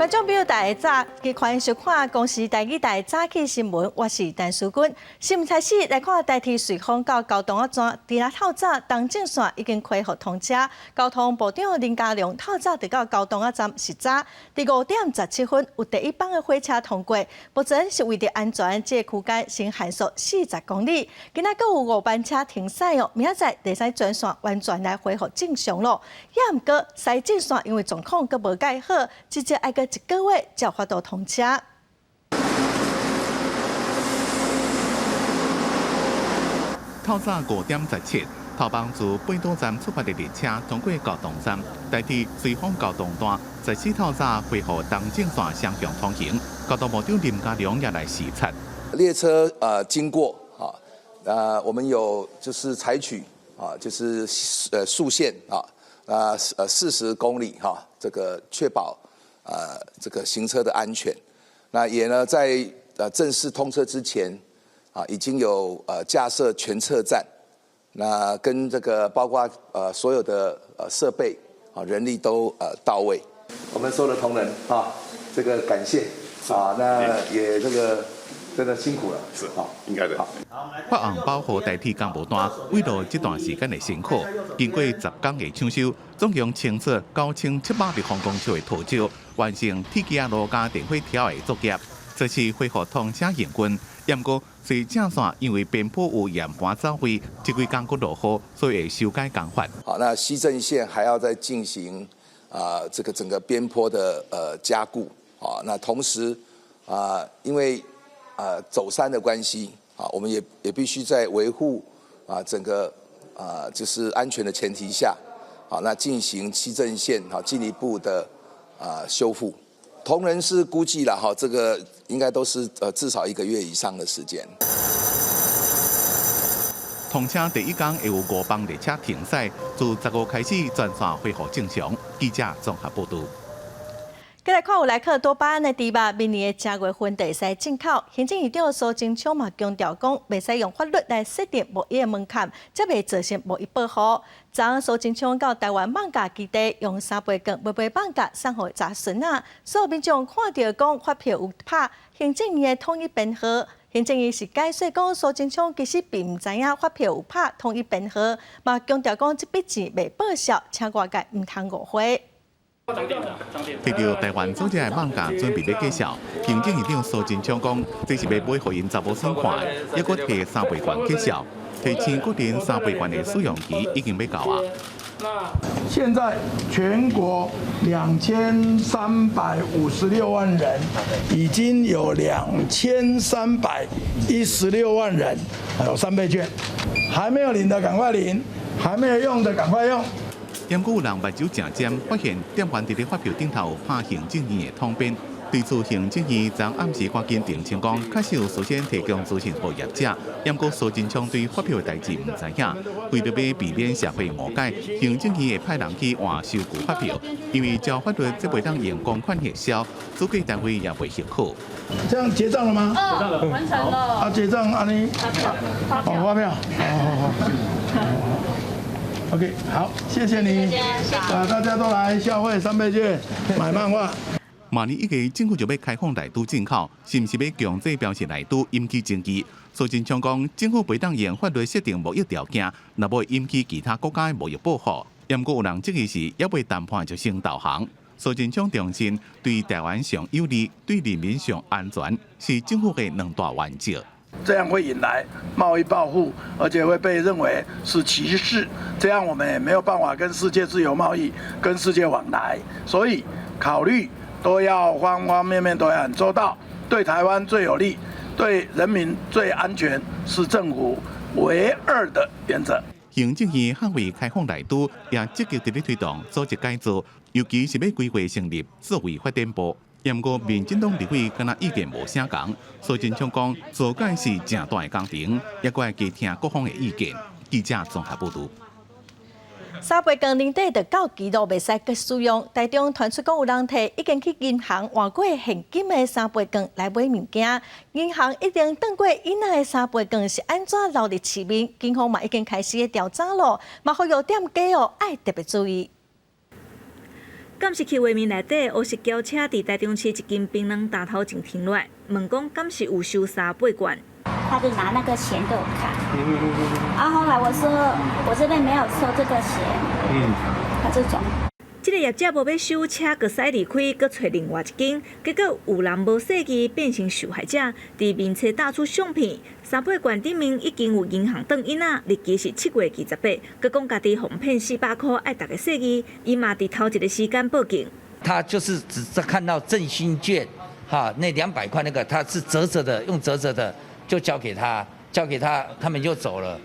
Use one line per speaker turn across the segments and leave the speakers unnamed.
觀眾朋友，大家早，歡迎收看公視台語台早起新聞，我是陳淑君。新聞開始來看台鐵瑞芳到高洞仔站，佇咧透早東正線已經恢復通車。交通部長林佳龍透早就到高洞仔站視察，佇5點17分有第一班的火車通過。目前是為著安全，這個區間先限速40公里。今仔閣有五班車停駛哦，明仔載會使全線完全來恢復正常咯。也毋過西正線因為狀況閣無蓋好，至少愛閣一個月才有法度通車。
透早5點17，頭班自八堵站出發的列車通過高洞站，台鐵瑞芳高洞段十四透早恢復東正線雙向通行。交通部長林佳龍也來視察。
列車經過啊，我們有就是採取啊，就是速限啊，40公里哈，這個確保這個行車的安全。那也呢，在正式通車之前啊，已經有架設全測站，那跟這個包括所有的設備啊人力都到位。我們所有的同仁啊，這個感謝啊，那也這個真的辛苦了，
是好，應該的。
發紅包予台鐵工務單，慰勞這段時間的辛苦。經過10工的搶修，總共清出9700立方公尺的土石，完成鐵枝路佮電火柱的作業，這次恢復通車營運。毋過西正線因為邊坡有岩盤走位，這幾工閣落雨，所以會修改工法。
好，那西正線還要再進行啊，這個整個邊坡的加固啊。那同時啊，因為啊走山的關係啊，我們也必須在維護啊整個啊就是安全的前提下，好，那進行西正線哈進一步的啊修復。同仁是估計了哈，這個應該都是至少一個月以上的時間。
通車第一工會有五班列車停駛，自15開始全線恢復正常。記者綜合報導。
繼來看有萊克多巴胺的豬肉，明年的正月份就會使進口。行政院長蘇貞昌嘛強調講，袂使用法律來設定貿易的門檻，才袂造成貿易保護。昨昏蘇貞昌到台灣艋舺基地，用三倍券買買艋舺送予查孫仔，所有民眾看著講發票有拍行政院的統一編號。行政院是解釋講，蘇貞昌其實並毋知影發票有拍統一編號，嘛強調講這筆錢袂報銷，請外界毋通誤會。
提著台灣組織的艋舺準備欲介紹，行政院長蘇貞昌講，這是欲買予𪜶查某孫看的，猶閣提三倍券介紹，提醒國人三倍券的使用期已經欲到啊。
現在全國2356萬人，已經有2316萬人有三倍券，還沒有領的趕快領，還沒有用的趕快用。
毋過有人目睭誠尖，發現店員佇咧發票頂頭有拍行政院的統編。對此，行政院昨暗時趕緊澄清講，確實有事先提供資訊予業者。毋過蘇貞昌對發票的代誌毋知影，為著欲避免社會誤解，行政院會派人去換收據發票，因為照法律這袂當用公款核銷，主計單位也袂許可。
這樣結帳了嗎？
嗯，完成了。
啊，結帳，按呢？哦，發票。好好好。OK，好，謝謝你。啊，大家都來消費三倍券買漫畫。
明年一月政府就欲開放萊豬進口，是毋是欲強制標示萊豬引起爭議？蘇貞昌講，政府袂當用法律設定貿易條件，若無會引起其他國家的貿易保護。毋過有人質疑是，猶未談判就先投降。蘇貞昌重申，對台灣上有利、對人民上安全，是政府的兩大原則。
這樣會引來貿易報復，而且會被認為是歧視。這樣我們也沒有辦法跟世界自由貿易、跟世界往來。所以考慮都要方方面面都要很周到，對台灣最有利、對人民最安全，是政府唯二的原則。
行政院捍衛開放萊豬，也積極佇咧推動組織改造，尤其是欲規劃成立數位發展部。毋過民進黨立委敢若意見無啥仝，蘇貞昌講，組改是誠大的工程，猶閣愛加聽各方的意見。記者綜合報導。
三倍券年底就到期囉，袂使閣使用。台中傳出講有人提已經去銀行換過現金的三倍券來買物件，銀行一定當過𪜶仔的三倍券是按怎流入市面，警方嘛已經開始調查囉，嘛呼籲店家哦愛特別注意。
監視器畫面內底，烏色轎車佇台中市一間檳榔擔頭前停落來，問講敢是有收三八券。
他就拿那個錢給我看，啊，後來我說我這邊沒有收這個錢，他就走。
這个業者無欲收車，閣駛離開，閣揣另外一間，結果有人無細膩變成受害者，佇面冊打出相片，三八券頂面已經有銀行轉印仔，日期是7月28，閣講家己予騙400箍，愛逐家細膩，伊嘛佇頭一个時間報警。
他就是只是看到振興券，哈，那200塊那個，他是折折的，用折折的就交給他，交給他，他們就走了。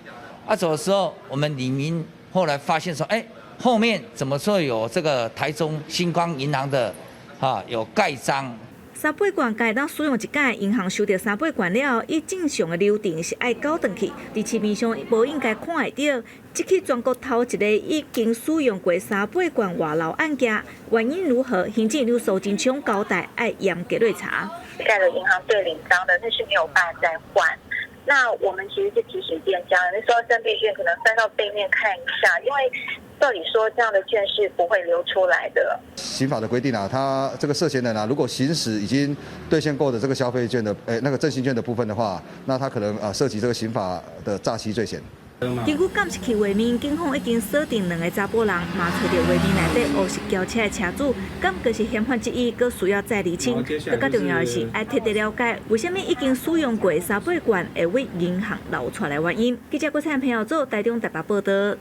啊，走的時候，我們里民後來發現說，欸，後面怎麼說有這個台中新光銀行的，哈，有蓋章。
三八券該當使用一擺，銀行收著三八券了後，依正常的流程是愛繳轉去，佇市面上無應該看會著。這起全國頭一个已經使用過三八券外漏案件，原因如何？行政院長蘇貞昌交代，愛嚴格調查。
蓋了銀行對領章的，那是沒有辦法再換。那我們其實是提醒店家，那時候三倍券可能翻到背面看一下，因為照理說這樣的券是不會流出來的。
刑法的規定啊，他這個涉嫌人啊，如果行使已經兌現過的這個消費券的，那個振興券的部分的話，那他可能啊涉及這個刑法的詐欺罪嫌。
根據監視器畫面，警方已經鎖定兩个查埔人，嘛揣著畫面內底烏色轎車的車主，敢閣是嫌犯之一，閣需要再釐清。閣較重要的是，愛徹底了解為啥物已經使用過三八券會佇銀行流出來原因。記者郭彩朋友做台中台北報道。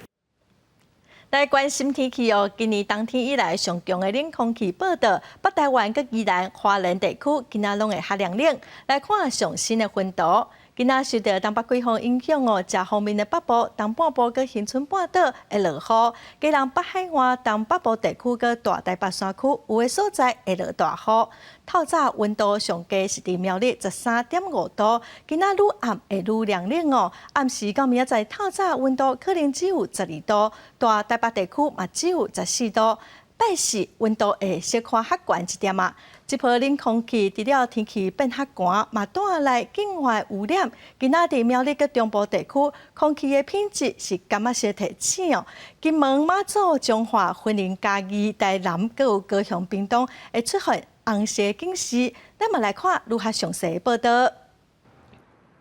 來關心天氣哦，今年冬天以來上強的冷空氣報到，北台灣佮宜蘭花蓮地區今仔攏會較涼冷。來看上新的溫度。今仔受著東北季風影響哦，誠方便的北部、東半部佮恆春半島會落雨；基隆北海岸、東北部地區佮大台北山區有的所在會落大雨。透早溫度上低是佇苗栗13.5度，今仔愈暗會愈涼冷哦。暗時到明仔載透早溫度可能只有12度，大台北地區嘛只有14度。拜四溫度會小可較懸一點仔。這波冷空氣除了天氣變較寒，嘛帶來境外污染。今仔佇苗栗佮中部地區，空氣的品質是柑仔色提醒哦。金門、馬祖、彰化、雲林、嘉義、台南，閣有高雄、屏東會出現紅色警示。咱嘛來看如下詳細報道。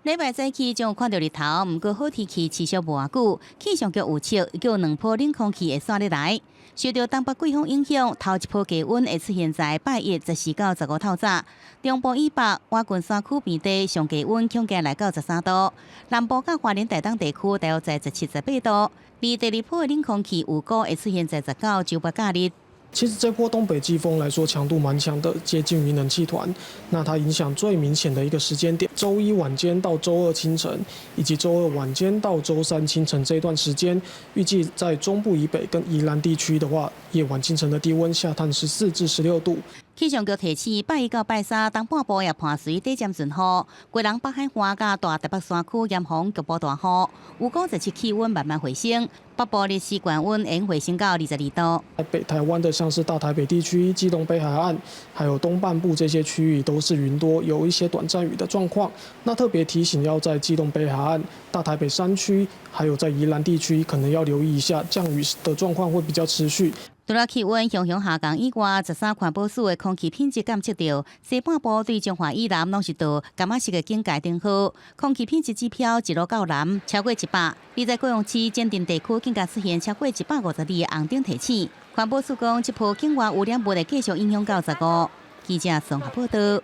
禮拜早起將有看著日頭，毋過好天氣持續無偌久。氣象局預測，有兩波冷空氣會紲入來。受著東北季風影響，頭一波低溫會出現在拜一14到15透早。中部以北、倚近山區平地上低溫恐驚來到13度，南部佮花蓮台東地區大約在17、18度。而第二波的冷空氣預估會出現在19週末假日。
其實這波東北季風來說，強度蠻強的，接近於冷氣團。那它影響最明顯的一個時間點，週一晚間到週二清晨，以及週二晚間到週三清晨這段時間，預計在中部以北跟宜蘭地區的話，夜晚清晨的低溫下探14至16度。
氣象局提醒，拜一到拜三，東半部也伴隨短暫陣雨，基隆北海岸佮大台北山區嚴防局部大雨。預估日日氣溫慢慢回升，北部日時懸溫會回升到22度。
北台灣的像是大台北地區、基隆北海岸，還有東半部這些區域都是雲多，有一些短暫雨的狀況。那特別提醒，要在基隆北海岸、大台北山區，還有在宜蘭地區，可能要留意一下降雨的狀況會比較持續。
除了氣溫雄雄下降以外，13環保署的空氣品質監測著西半部對彰化以南攏是到柑仔色的警戒燈號，空氣品質指標一路到藍，超過100。而在高雄市前鎮地區更加出現超過152的紅燈提醒。環保署講，這波境外污染物會繼續影響到15。記者綜合報道。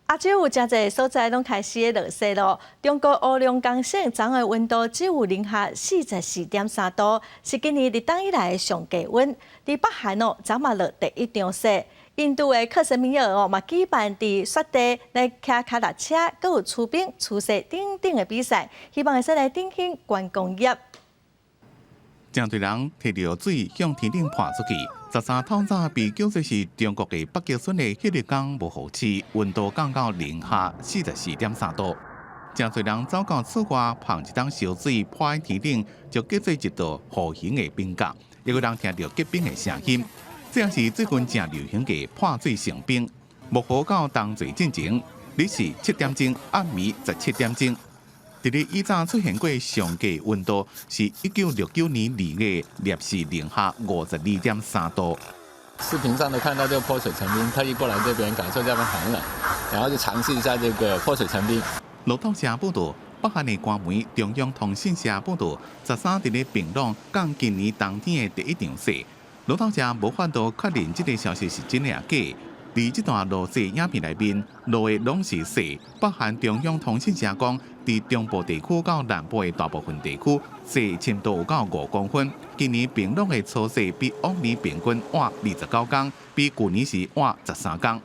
亞洲有誠濟所在攏開始落雪囉。中國黑龍江省昨昏溫度只有零下44.3度，是今年立冬以來的上低溫。佇北韓哦，昨嘛落第一場雪。印度的克什米爾哦，嘛舉辦佇雪地來騎跤踏車，閣有除冰、除雪等等的比賽，希望會使來振興觀光業。
誠濟人提著水向天頂潑出去。13透早被叫做是中國的北極村的彼个工無雨區，溫度降到零下44.3度。誠濟人走到厝外，捧一桶燒水潑佇天頂，就結做一道弧形的冰角。也有人聽著結冰的聲音。這是最近誠流行的潑水成冰。漠河到冬至進前，日時7點鐘，暗暝17點鐘。佇咧以早出現過上低溫度，是1969年2月攝氏零下52.3度。
視頻上都看到這個潑水成冰，特意過來這邊感受這邊寒冷，然後就嘗試一下這個潑水成冰。
路透社報道，北韓的官媒中央通訊社報道，13佇咧平壤降今年冬天的第一場雪。路透社無法度確認這個消息是真抑假。佇這段落雪影片內面，落的攏是雪。北韓中央通訊社講，佇中部地區到南部的大部分地區，雪深度有到5公分。今年平壤的初雪比往年平均晚29工，比舊年時晚13工。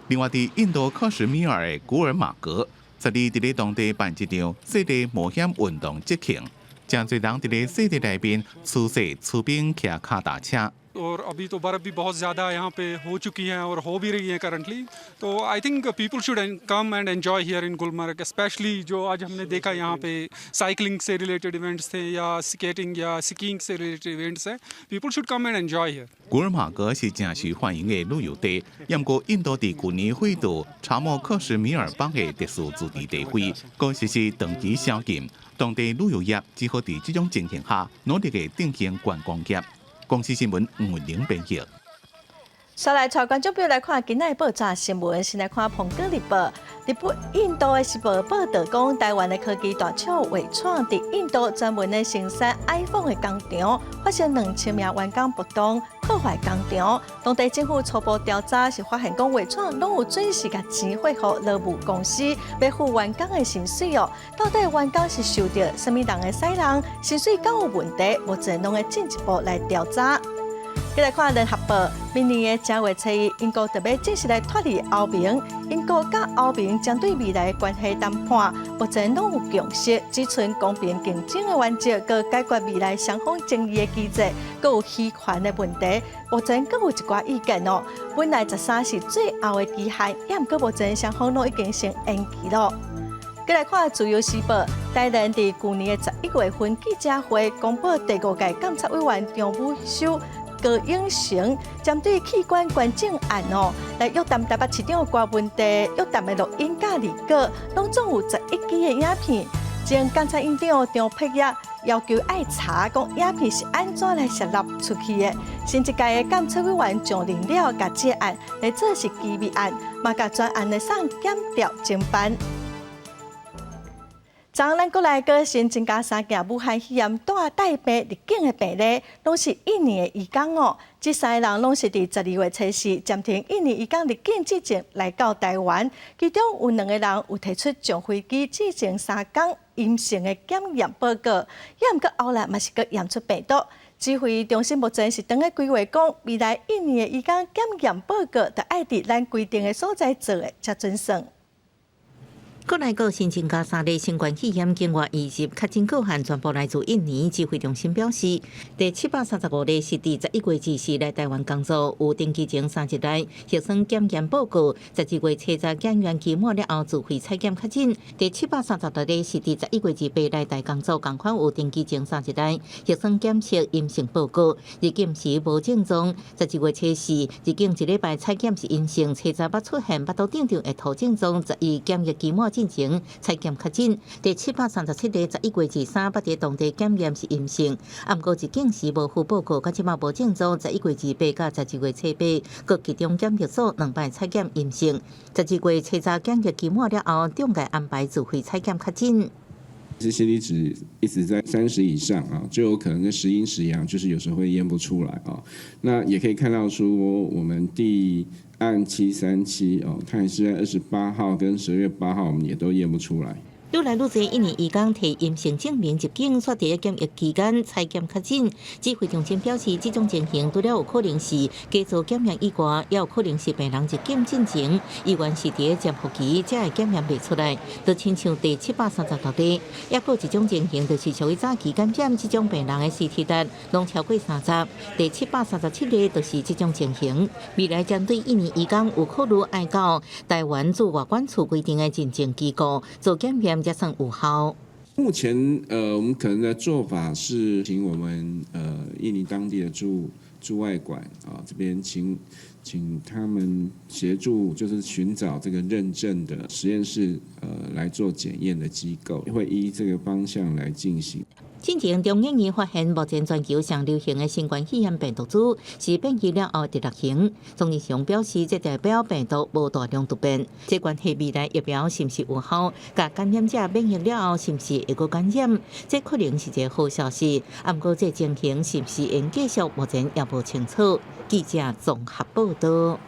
另外，佇印度克什米爾的古爾馬格，12佇咧當地辦一場雪地冒險運動節慶，誠濟人佇咧雪地內面吹雪、除冰、騎跤踏車。
और अभी तो बर्फ़ भी बहुत ज़्यादा यहाँ पे हो चुकी है और हो भी रही है करंटली। तो I think people should come and enjoy here in Gulmarg, specially जो आज हमने देखा यहाँ पे साइकिलिंग से रिलेटेड इवेंट्स थे या स्केटिंग या स्कीइंग से रिलेटेड इवेंट्स हैं। People should come and enjoy here.
古爾馬格是誠受歡迎的旅遊地，毋過印度佇舊年廢除查謨克什米爾邦的特殊自治地位，閣實施長期宵禁，當地旅遊業只好佇這種情形下努力的振興觀光業。公視新聞吳文玲編譯。
煞來帶觀眾朋友來看今仔的報紙新聞，先來看《蘋果日報》。日本印度的時報報導講，台灣的科技大廠緯創佇印度專門的生產 iPhone 的工廠，發生2000名員工暴動，破壞工廠。當地政府初步調查是發現講緯創攏有準時共錢匯予勞務公司，欲付員工的薪水哦。到底員工是受著啥物人的使弄，薪水敢有問題？目前攏會進一步來調查。繼來看聯合報，明年的正月初一，英國就欲正式來脫離歐盟。英國佮歐盟針對未來的關係談判，目前攏有共識，只賰公平競爭的原則，閣解決未來雙方爭議的機制，閣有漁權的問題，目前閣有一寡意見哦。本來13是最後的期限，也毋過目前雙方攏已經先延期囉。繼來看《自由時報》，台聯佇舊年的11月份記者會公布第五屆監察委員張武修、高永成針對器官捐贈案哦，來約談台北市長郭文帝約談的錄音佮字稿，攏總有11支的影片。前監察院長張沛憶要求愛查，講影片是按怎來洩露出去的。新一屆的監察委員上任了，共這案來做是機密案，嘛共全案的送檢調偵辦。昨咱國內閣新增加三件武漢肺炎帶帶病入境的病例，攏是印尼的移工哦。這三个人攏是佇12月初四暫停印尼移工入境之前來到台灣，其中有兩個人有提出上飛機之前3工陰性的檢驗報告，也毋過後來嘛是閣驗出病毒。指揮中心目前是當咧規劃講，未來印尼的移工檢驗報告，著愛佇咱規定的所在做的才準算。
國內閣新增加三例新冠肺炎境外移入確診個案，全部來自印尼。指揮中心表示，第735例是佇11月24來台灣工作，有登機前3日內核酸檢驗報告，12月初十檢驗期滿了後自費採檢確診。第736例是佇11月28來台工作，仝款有登機前三日內核酸檢測陰性報告，入境時無症狀。12月初四入境一禮拜採檢是陰性，初十捌出現腹肚頂脹會吐症狀，十一檢疫期滿進前採檢確診。第737例11月23捌佇當地檢驗是陰性，毋過入境時無附報告，到這馬無症狀。11月28佮12月初八，閣集中檢疫所兩擺採檢陰性。12月初十檢疫期滿了後，中介安排自費採檢確診。
這 CT 值一直在30以上啊，就有可能是時陰時陽，就是有時候會驗不出來啊。那也可以看到說，我們第案737哦，它也是在28號跟12月8號，我們也都驗不出來。
愈來愈濟印尼移工提陰性證明入境，煞佇檢疫期間採檢確診。指揮中心表示，這種情形除了有可能是假做檢驗以外，也有可能是病人入境進前，依然是佇潛伏期，才會檢驗袂出來。就親像第736例，抑閣一種情形，就是屬於早期感染這種病人的 CT 值攏超過30。第737例就是這種情形。未來針對印尼移工有考慮愛到台灣駐外館處規定的認證機構做檢驗，才算有效。
目前，我們可能的做法是，請我們印尼當地的駐外館啊，這邊請他們協助，就是尋找這個認證的實驗室，來做檢驗的機構，會依這個方向來進行。
進前中研院發現，目前全球上流行的新冠肺炎病毒株是變異了後第六型。鍾南山表示，這代表病毒無大量突變，這關係未來疫苗是毋是有效？共感染者免疫了後，是毋是會閣感染？這可能是一個好消息。啊，毋過這情形是毋是會繼續，目前猶無清楚。記者綜合報道。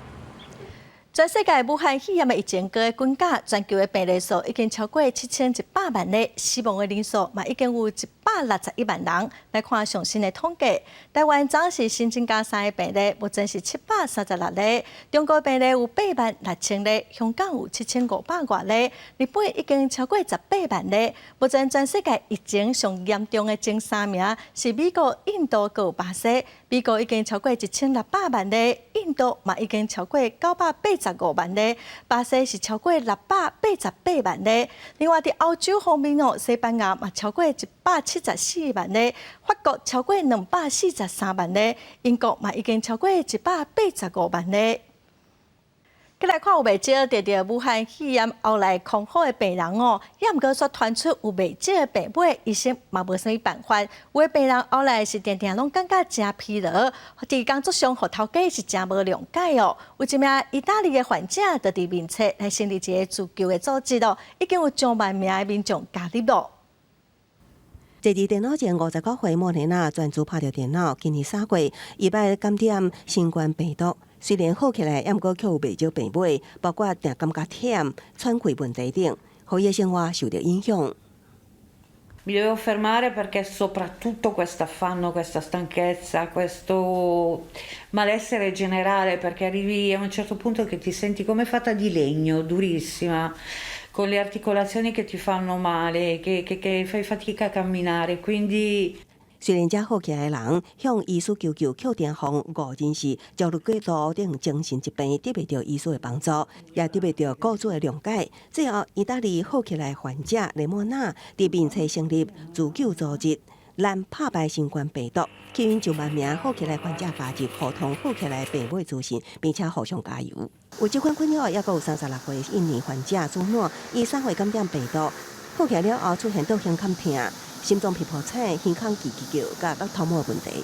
全世界武漢肺炎的疫情閣滾加，全球的病例數已經超過7100萬例，死亡的人數嘛已經有161萬人。來看上新的統計，台灣昨是新增加三个病例，目前是736例；中國病例有8萬6千例，香港有7500外例，日本已經超過18萬例。目前全世界疫情上嚴重的前三名是美國、印度閣有巴西。美國已經超過1600萬例，印度嘛已經超過985萬例，巴西是超過688萬例。另外，佇歐洲方面哦，西班牙嘛超過174萬例，法國超過243萬例，英國嘛已經超過185萬例。閣來看有袂少得著武漢肺炎後來康復的病人哦，猶毋過煞傳出有袂少的病尾，醫生嘛無啥物辦法。有的病人後來是定定攏感覺誠疲勞，佇工作上予頭家是誠無諒解哦。有一名意大利的患者，就佇面冊來成立一個自救的組織哦，已經有上萬名的民眾加入咯。
坐佇電腦前59歲莫蓮娜專注拍著電腦，今年3月，伊擺感染新冠病毒。雖然好起來，猶毋過卻有袂少病尾，包括定感覺忝、喘氣問題等，予伊的生活受著影響。
Mi dovevo fermare perché soprattutto questo affanno, questa stanchezza, questo malessere generale, perché arrivi a un certo punto che ti senti come fatta di legno, durissima, con le articolazioni che ti fanno male, che fai fatica a camminare, quindi
雖然這好起來的人向醫師求救，卻電予誤認是焦慮過度等精神疾病，得袂著醫師的幫助，也得袂著雇主的諒解。最後，意大利好起來患者雷莫納佇面冊成立自救組織，咱拍敗新冠病毒，吸引上萬名好起來患者加入，互通好起來病尾資訊，並且互相加油。有這款困擾，猶閣有36歲印尼患者祖諾，伊3月感染病毒，好起來了後出現倒胸腔疼。心臟皮膚喘、耳孔嘰嘰叫、佮落頭毛問題。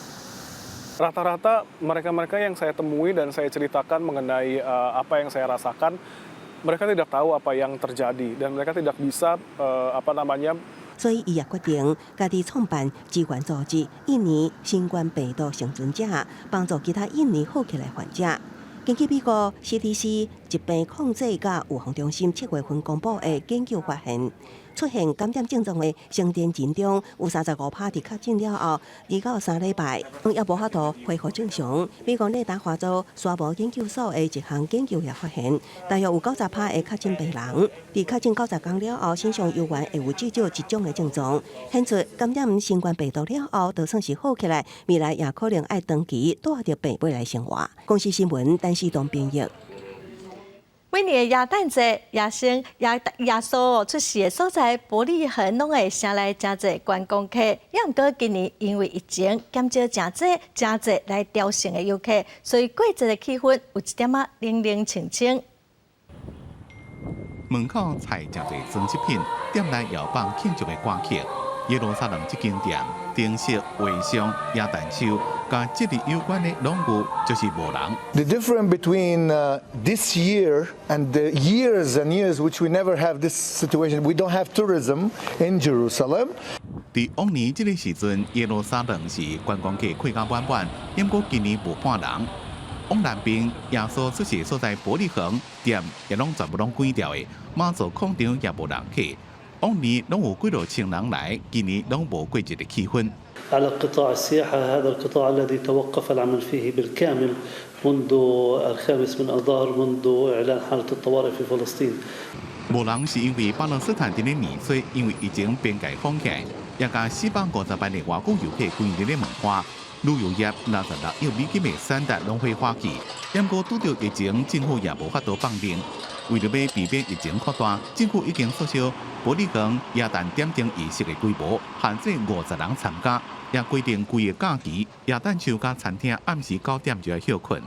Rata-rata mereka-mereka yang saya temui dan saya ceritakan mengenai apa yang saya rasakan, mereka tidak tahu apa yang terjadi dan mereka tidak bisa apa namanya.
所以，伊也決定家己創辦支援組織，印尼新冠病毒幸存者，幫助其他印尼好起來患者。根據美國 CDC 疾病控制佮預防中心7月份公布的研究發現，出現感染症狀的成年人中，有35%佇確診了後，2到3禮拜，猶無法度恢復正常。美國內達華州沙博研究所的一項研究也發現，大約有90%的確診病人，佇確診90天了後，身上猶原會有至少一種的症狀，顯出感染新冠病毒了後，就算是好起來，未來也可能愛長期帶著病尾來生活。公視新聞，陳世東編譯。
每年的耶誕節，耶生耶耶穌出世的所在，伯利恆攏會城內誠濟觀光客。猶毋過今年因為疫情減少誠濟誠濟來朝聖的遊客，所以過節的氣氛有一點仔冷冷清清。
門口採誠濟裝飾品，店內搖放慶祝的歌曲。耶路撒冷這間店，燈飾、畫像、耶誕樹，佮節日有關的攏有，就是無人。
The difference between this year and the years and years which we never have this situation, we don't have tourism in Jerusalem.
佇往年這个時陣，耶路撒冷是觀光客開甲滿滿，毋過今年無半人。往南邊耶穌出世所在伯利恆店也攏全部攏關掉的，媽祖廣場也無人客。往年攏有幾若千人來，今年攏無過節的氣氛。
على قطاع السياحة هذا القطاع الذي توقف العمل فيه بالكامل منذ الخامس من آذار منذ إعلان حالة الطوارئ في فلسطين。
無人是因為巴勒斯坦佇咧年初因為疫情邊界封起來，也共450萬的外國遊客關佇咧門外。旅遊業66億美金的產值攏火化去，毋過拄著疫情，政府也無法度放令。為著欲避免疫情擴大，政府已經縮小伯利恆耶誕點燈儀式的規模，限制50人參加，也規定規个假期耶誕樹佮餐廳暗時9點就欲歇睏。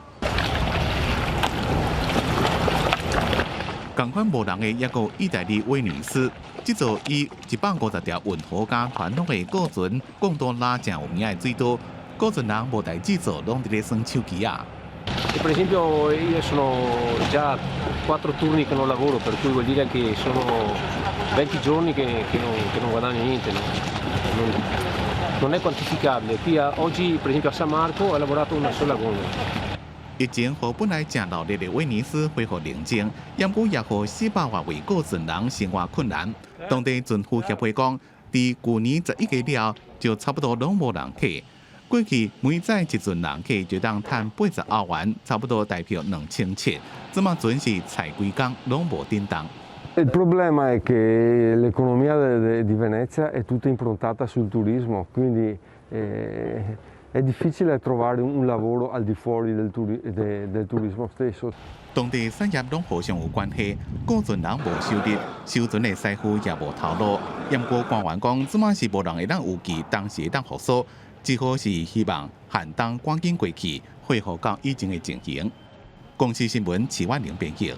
仝款無人的，猶閣有意大利威尼斯，這座以150條運河佮傳統的古船貢多拉誠有名的水都，古船人無代誌做，攏佇咧耍手機仔。
Per esempio io sono già quattro turni che non lavoro, per cui vuol dire che sono 20 giorni che non guadagno niente. No? Non è quantificabile. Qui oggi per esempio a San Marco ho lavorato una sola gondola.
疫情予本來誠鬧熱的威尼斯恢復寧靜，毋過也予400外位古船人生活困難。當地船夫協會講，佇舊年11月了後，就差不多攏無人客。過去每載一船人客就當趁80歐元，差不多台票2700。這馬船是載規工攏無振動。
Il problema è che l'economia di Venezia è tutta improntata sul turismo, quindi è difficile trovare un lavoro al di fuori del turismo stesso.
當地產業攏互相有關係，古船人無收入，修船的師傅也無頭路。毋過官員講，這馬是無人會當預計當時會當復甦，只好是希望寒冬趕緊過去，恢復到以前的情形。公視新聞徐婉玲編譯。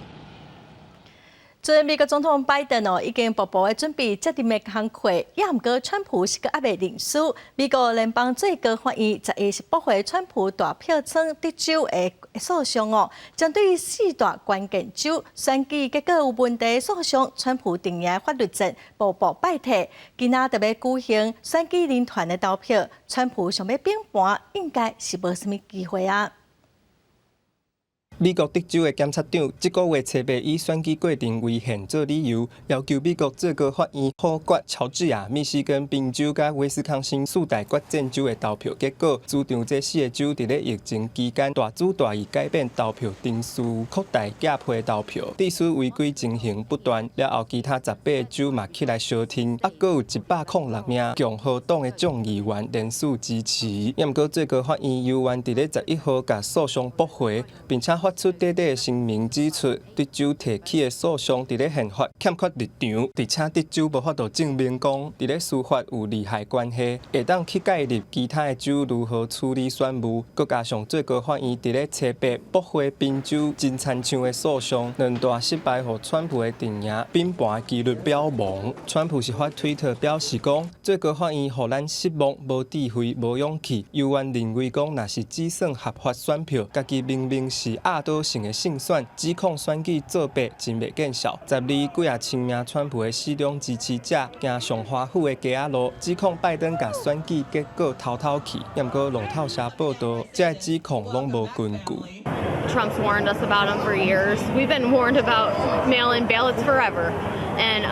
昨日美國總統拜登哦，已經步步的準備接任的工課，也毋過川普是閣猶未認輸。美國聯邦最高法院11是駁回川普大票倉得州的訴訟哦，針對四大關鍵州選舉結果有問題訴訟，川普陣營的法律戰步步敗退。今仔特別舉行選舉人團的投票，川普想欲反盤，應該是無啥物機會啊。
美國德州的檢察長這個月初八以選舉過程違憲做理由，要求美國最高法院否決喬治亞、密西根、賓州佮威斯康星四大決戰州的投票結果，主張這四個州佇咧疫情期間大主大意改變投票程序，擴大假批投票，致使違規情形不斷。了後，其他18個州嘛起來相挺，猶閣有106名共和黨的眾議員聯署支持。毋過最高法院猶原佇咧11號共訴訟駁回，並且發出短短的聲明指出，德州提起的訴訟佇咧憲法欠缺立場，而且德州無法度證明講佇咧司法有利害關係，會當去介入其他的州如何處理選務。閣加上最高法院佇咧初八駁回賓州真親像的訴訟，兩大失敗予川普的陣營反盤幾率渺茫。川普是發推特表示講，最高法院予咱失望、無智慧、無勇氣，猶原認為講，若是只算合法選票，家己明明是壓倒性的勝選，指控選舉作弊真袂見笑。12幾仔千名川普的死忠支持者行上華府的街仔路，指控拜登共選舉結果偷偷去。毋過路透社報道，這个指控攏無根據。
Trump's warned us about them for years. We've been warned about mail-in ballots forever, and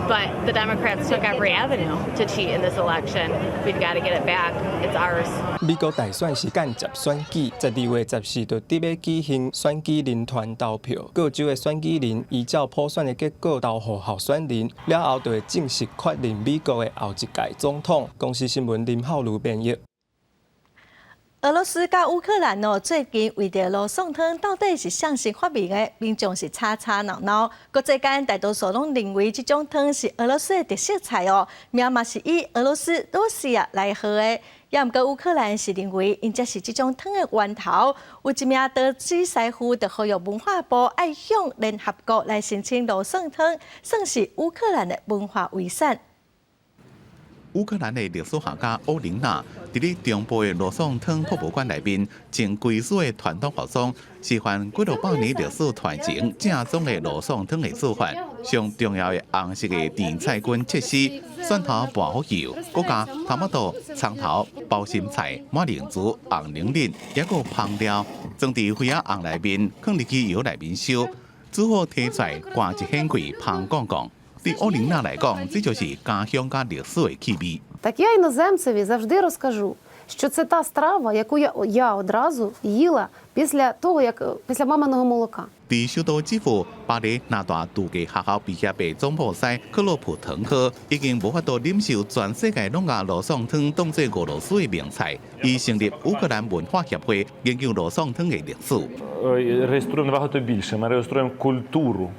but the Democrats took every avenue to cheat in this election. We've got to get it back. It's ours.
美國大選是間接選舉，12月14就佇欲舉行選舉人團投票，各州的選舉人依照普選的結果投予候選人，了後就會正式確認美國的後一屆總統。公視新聞林浩如編譯。
俄羅斯佮烏克蘭哦，最近為著羅宋湯到底是誰先發明的，民眾是吵吵鬧鬧。國際間大多數攏認為這種湯是俄羅斯的特色菜哦，名嘛是以俄羅斯羅西亞來號的。也毋過烏克蘭是認為𪜶才是這種湯的源頭。有一名刀子師傅就呼籲文化部愛向聯合國來申請羅宋湯，算是烏克蘭的文化遺產。
烏克蘭的歷史學家奧琳娜，佇咧中部的羅宋湯博物館內面，穿規束的傳統服裝，示範幾落百年歷史傳承正宗的羅宋湯的做法。上重要的紅色的甜菜根切絲，蒜頭薄荷油，閣加頭毛蔥頭、包心菜、馬鈴薯、紅龍躉，抑閣香料，裝佇花仔甕內面，囥入去窯內面燒，煮好提出來，掛一顯櫃芳講講。對奧琳娜來講，這就是家鄉佮歷史的氣味。
Так я іноземцеві завжди розкажу, що це та страва, яку я одразу їла після того, як після маминого молока.
佇首都基輔巴黎拿大度假學校畢業的總鋪師克洛普騰科已經無法度忍受全世界攏共羅宋湯當做俄羅斯的名菜，伊成立烏克蘭文化協會，研究羅宋湯的歷史。
Реєструємо набагато більше. Ми реєструємо культуру.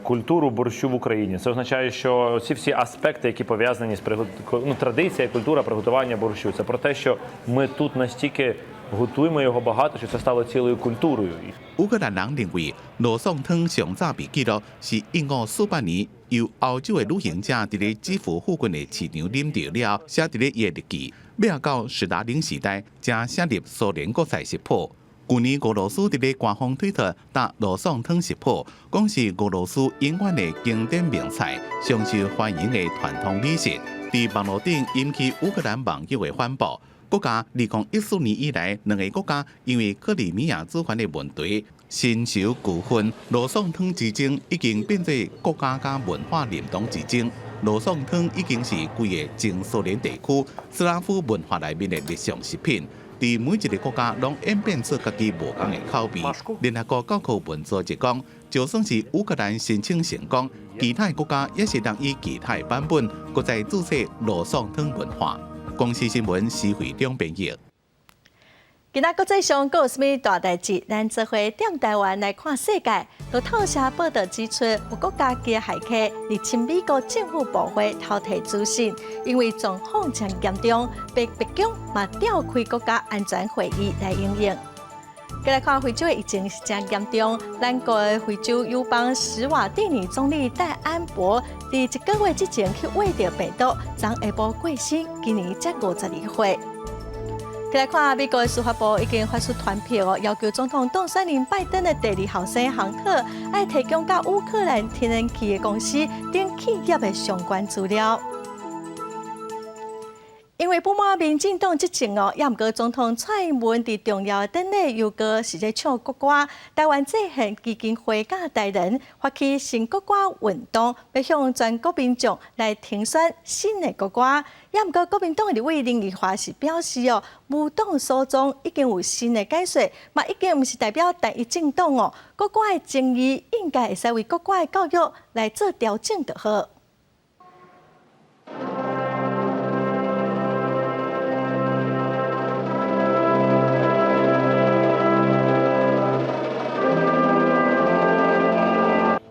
Культуру борщу в Україні. Це означає, що ці всі аспекти, які пов'язані з ну, традиція, культура приготування борщу, це про те, що ми тут настільки Готуємо його багато, що це стало цілою культурою.
烏克蘭人認為，羅宋湯上早被記錄是1548年由歐洲的旅行者佇咧基輔附近的市場啉著了後，寫佇咧伊的日記。尾仔到史達林時代，才寫入蘇聯國菜食譜。舊年俄羅斯佇咧官方推特貼羅宋湯食譜，講是俄羅斯永遠的經典名菜，上受歡迎的傳統美食。佇網路頂引起烏克蘭網友的反駁。國家2014年以來，兩个國家因為克里米亞主權的問題，深仇舊恨。羅宋湯之爭已經變做國家佮文化認同之爭。羅宋湯已經是規个前蘇聯地區斯拉夫文化內面的日常食品，佇每一个國家攏演變出家己無仝的口味。聯合國教科文組織講，就算是烏克蘭申請成功，其他的國家也是當以其他的版本，閣再註冊羅宋湯文化。公視新聞施惠中編譯。
今仔國際上閣有啥物大代誌？咱做伙踮台灣來看世界。路透社報導指出，有國家級駭客入侵美國政府部會偷提資訊，因為狀況誠嚴重，白宮嘛調開國家安全會議來因應。過來看非洲的疫情是誠嚴重，咱國的非洲友邦史瓦蒂尼總理戴安博，佇一個月之前去穢著病毒，昨下晡過身，今年才52歲。過來看美國的司法部已經發出傳票哦，要求總統當選人拜登的第二後生亨特，愛提供佮烏克蘭天然氣的公司等企業的相關資料。因為不滿民進黨執政哦，也毋過總統蔡英文佇重要的典禮又閣是咧唱國歌。台灣制憲基金會佮台聯發起新國歌運動，欲向全國民眾來聽選新的國歌。也毋過國民黨的立委林奕華是表示哦，無黨所宗已經有新的解說，嘛已經毋是代表單一政黨哦。國歌的爭議應該會使為國歌的教育來做調整就好。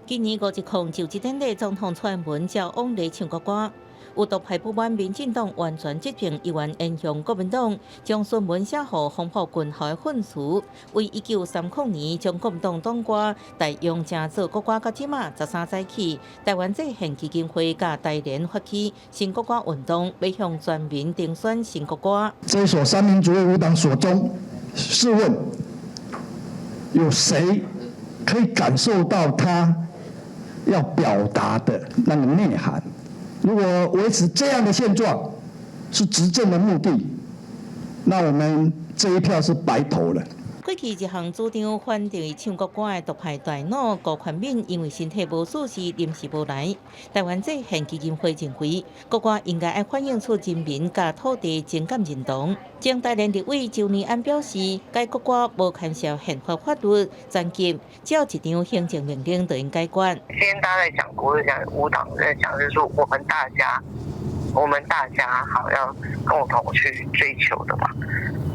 今年5·10就職典禮，總統蔡英文照往例唱國歌。有獨派不滿民進黨完全執政，猶原沿用國民黨將孫文寫予黃埔軍校的訓詞，為1930年將國民黨黨歌代用成做國歌，到這馬13載起，台灣制憲基金會佮台聯發起新國歌運動，欲向全民徵選新國歌。
這所三民主義無黨所宗，試問有誰可以感受到他要表達的那個內涵？如果維持這樣的現狀是執政的目的，那我們這一票是白投了。
過去一項主張反對唱國歌的獨派大腦辜寬敏，因為身體無舒適，臨時無來。台灣制憲基金會認為，國歌應該愛反映出人民佮土地情感認同。前台聯立委周年安表示，該國歌無牽涉憲法法律層級，只要一張行政命令就能解決。
今天大家在講國，講無黨在講，就是說我們大家，我們大家好要共同去追求的嘛。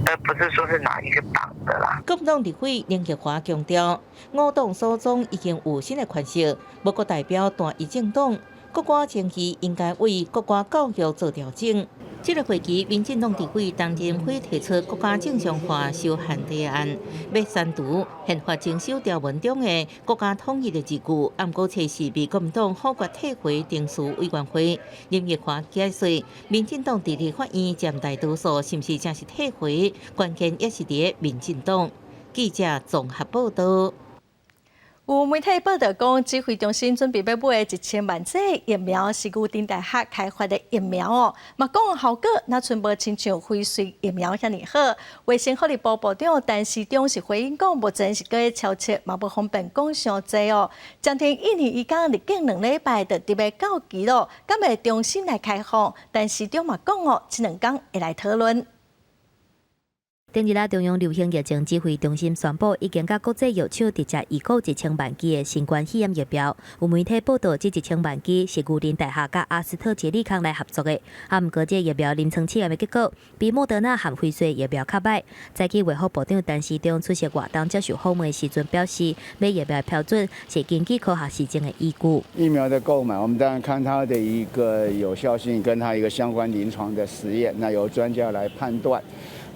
而不是說是哪一個黨的啦。
國民黨立委林奕華強調，五黨所宗已經有新的詮釋，無閣代表單一政黨。國歌爭議應該為國歌教育做調整。這個會期，民進黨立委陳庭輝提出國家正常化修憲提案，欲刪除憲法增修條文中的國家統一的字句，毋過測試被國民黨否決退回程序委員會。林奕華解釋，民進黨佇立法院佔大多數，是毋是正是退回？關鍵也是佇民進黨。記者綜合報導。
有媒體報導講，指揮中心準備欲買1000萬劑疫苗，是牛津大學開發的疫苗哦。嘛講效果，若賰無親像輝瑞疫苗遐爾好。衛生福利部部長陳時中是回應講，目前是閣咧敲測，嘛無方便講傷濟哦。暫停印尼移工入境2禮拜就特別到期咯，敢會重新來開放？陳時中嘛講哦，這兩工會來討論。
頂日仔中央流行疫情指揮中心宣布，已經佮國際藥廠直接預購1000萬劑的新冠肺炎疫苗。有媒體報導，這1000萬劑是牛津大學佮阿斯特捷利康來合作的。啊，毋過這疫苗臨床試驗的結果，比莫德納和輝瑞疫苗較䆀。早起衛福部長陳時中出席活動接受訪問時陣表示，買疫苗的標準是根據科學實證的依據。
疫苗的購買，我們當然看它的一個有效性，跟它一個相關臨床的實驗，那由專家來判斷。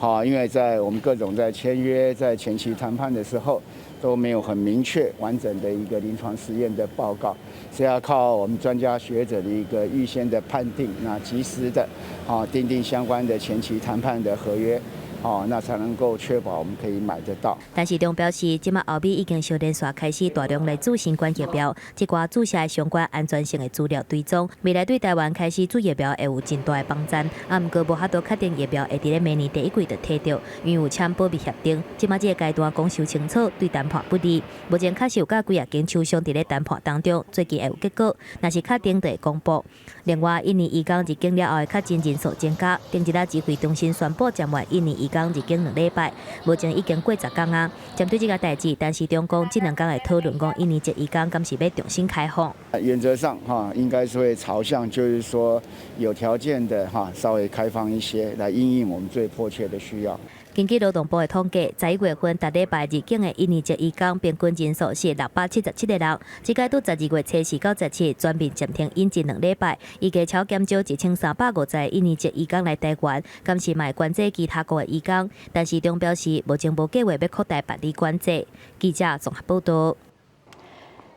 好，因為在我們各種在簽約、在前期談判的時候，都沒有很明確完整的一個臨床實驗的報告，是要靠我們專家學者的一個預先的判定，那及時的啊訂定相關的前期談判的合約。哦，那才能夠確保我們可以買得到。
陳時中表示，這馬歐美已經小連續開始大量來注新冠疫苗，這寡注射相關安全性的資料追蹤，未來對台灣開始注疫苗會有真大的幫助。啊，毋過無法度確定疫苗會佇咧明年第一季就提著，因為有簽保密協定。這馬這個階段講傷清楚，對談判不利。目前確實有佮幾若間廠商佇咧談判當中，最近會有結果，若是確定就會公布。另外，印尼移工入境了後的確診人數增加，頂一日指揮中心宣布暫緩印尼移工入境2禮拜，目前已經過10工啊。針對這個代誌，陳時中講，這兩工會討論講，印尼籍移工敢是欲重新開放。
原則上哈，應該是會朝向，就是說有條件的哈，稍微開放一些，來因應我們最迫切的需要。
根據勞動部的統計，11月份逐禮拜入境的印尼籍移工平均人數是677個人。這屆拄12月初四到17全面暫停引進2禮拜，預計超減少1350個印尼籍移工來台灣，敢是嘛會管制其他國的移工。陳時中表示，目前無計劃欲擴大辦理管制。記者綜合報道。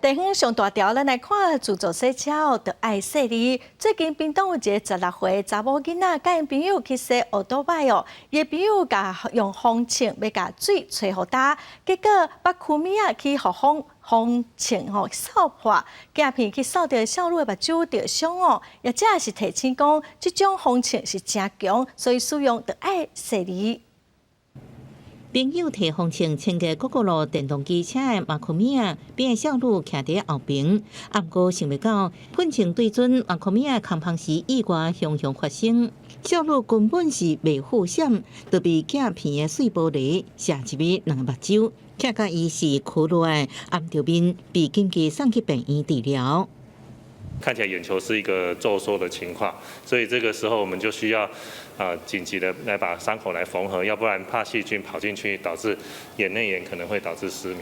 地方上大條，咱來看自助洗車哦，著愛細膩。最近屏東有一个16歲查某囡仔，佮𪜶朋友去洗歐多擺哦，伊的朋友共用風銃欲共水吹予焦，結果目箍物仔去予風銃吼掃破，鏡片去掃著少女的目睭著傷哦，業者是提醒講，這種風銃是誠強，所以使用著愛細膩。
朋友提風銃清潔各個路電動機車的馬庫米仔，邊的少女徛佇後爿，啊，毋過想袂到噴槍對準馬庫米仔空芳時意外雄雄發生，少女根本是袂赴閃，就被鏡片的碎玻璃射入去兩个目睭，嚇甲伊是哭落來，掩著面被緊急送去病院治療。
看起來眼球是一個皺縮的情況，所以這個時候我們就需要啊緊急的來把傷口來縫合，要不然怕細菌跑進去導致眼內炎，可能會導致失明。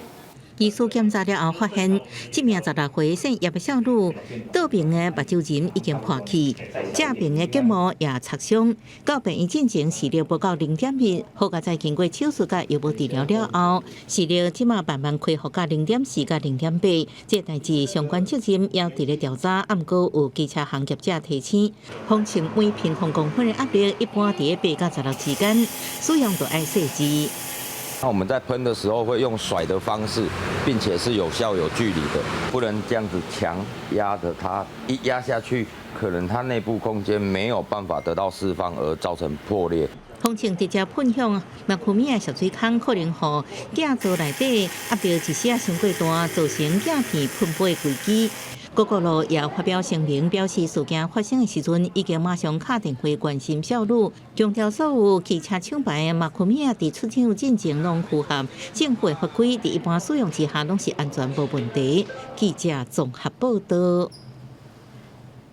醫師檢查了後發現，這名16歲姓葉的少女，倒爿的目睭仁已經破去，正爿的結膜也擦傷。到病院進前視力無夠0.1，好佳哉經過手術佮藥物治療了後，視力這馬慢慢恢復到0.4佮0.8。這代誌相關責任也佇咧調查，毋過有機車行業者提醒，風銃每平方公分的壓力一般佇8到16之間，使用著愛細緻。
那我們在噴的時候會用甩的方式，並且是有效有距離的，不能這樣子強壓着它，一壓下去，可能它內部空間沒有辦法得到釋放而造成破裂。
風銃直接噴向目箍物的小水孔，可能予鏡座內底壓力一時仔傷過大，造成鏡片噴飛的危機。各國路也發表聲明，表示事件發生的時陣，已經馬上敲電話關心少女，強調所有汽車廠牌的目箍物仔佇出廠進前攏符合政府的法規，佇一般使用之下攏是安全無問題。記者綜合報道。